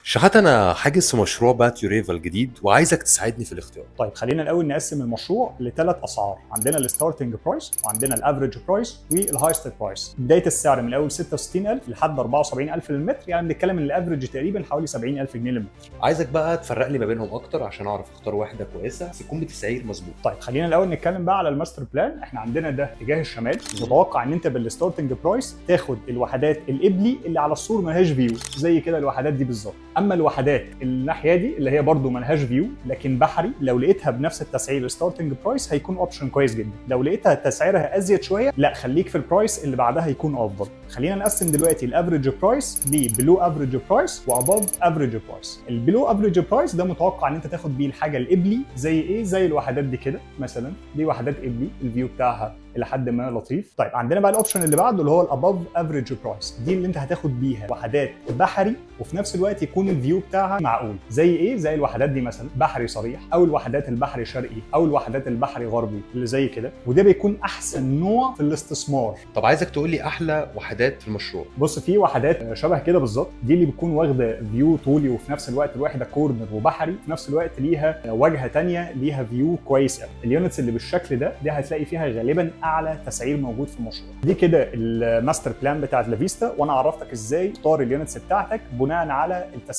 شحات، انا حاجز في مشروع باتيو ريفا الجديد وعايزك تساعدني في الاختيار. طيب خلينا الاول نقسم المشروع لثلاث اسعار. عندنا ال starting price وعندنا ال average price وال highest price. بداية السعر من اول 66000 لحد 74000 للمتر، يعني بنتكلم ان ال average تقريبا حوالي 70000 جنيه للمتر. عايزك بقى تفرق لي ما بينهم اكتر عشان اعرف اختار واحدة كويسة بس تكون بتسعير مظبوط. طيب خلينا الاول نتكلم بقى على ال master plan. احنا عندنا ده اتجاه الشمال، متوقع ان انت بال starting price تاخد الوحدات القبلي اللي على السور ملهاش view زي كده الوحدات دي بالظبط. اما الوحدات الناحية دي اللي هي برده ملهاش view لكن بحري، لو لقيتها بنفس التسعير starting price هيكون option كويس جدا. لو لقيتها تسعيرها ازيد شوية لا خليك في ال price اللي بعدها يكون افضل. خلينا نقسم دلوقتي ال average price ل below average price و above average price. ال below average price ده متوقع ان انت تاخد بيه الحاجة القبلي زي ايه؟ زي الوحدات دي كده مثلا، دي وحدات قبلي ال view بتاعها الى حد ما لطيف. طيب عندنا بقى ال option اللي بعده اللي هو ال above average price، دي اللي انت هتاخد بيها وحدات بحري وفي نفس الوقت يكون ال view بتاعها معقول. زي ايه؟ زي الوحدات دي مثلا بحري صريح، او الوحدات البحري شرقي، او الوحدات البحري غربي اللي زي كده، وده بيكون احسن نوع في الاستثمار. طب عايزك تقول لي احلى وحدات في المشروع. بص في وحدات شبه كده بالظبط، دي اللي بتكون واخده view طولي وفي نفس الوقت الواحدة corner وبحري، في نفس الوقت ليها واجهه ثانية ليها view كويس قوي. ال units اللي بالشكل ده دي هتلاقي فيها غالبا اعلى تسعير موجود في المشروع. دي كده ال master plan بتاعت لافيستا، وانا عرفتك ازاي تختار ال units بتاعتك بناء على التسعير.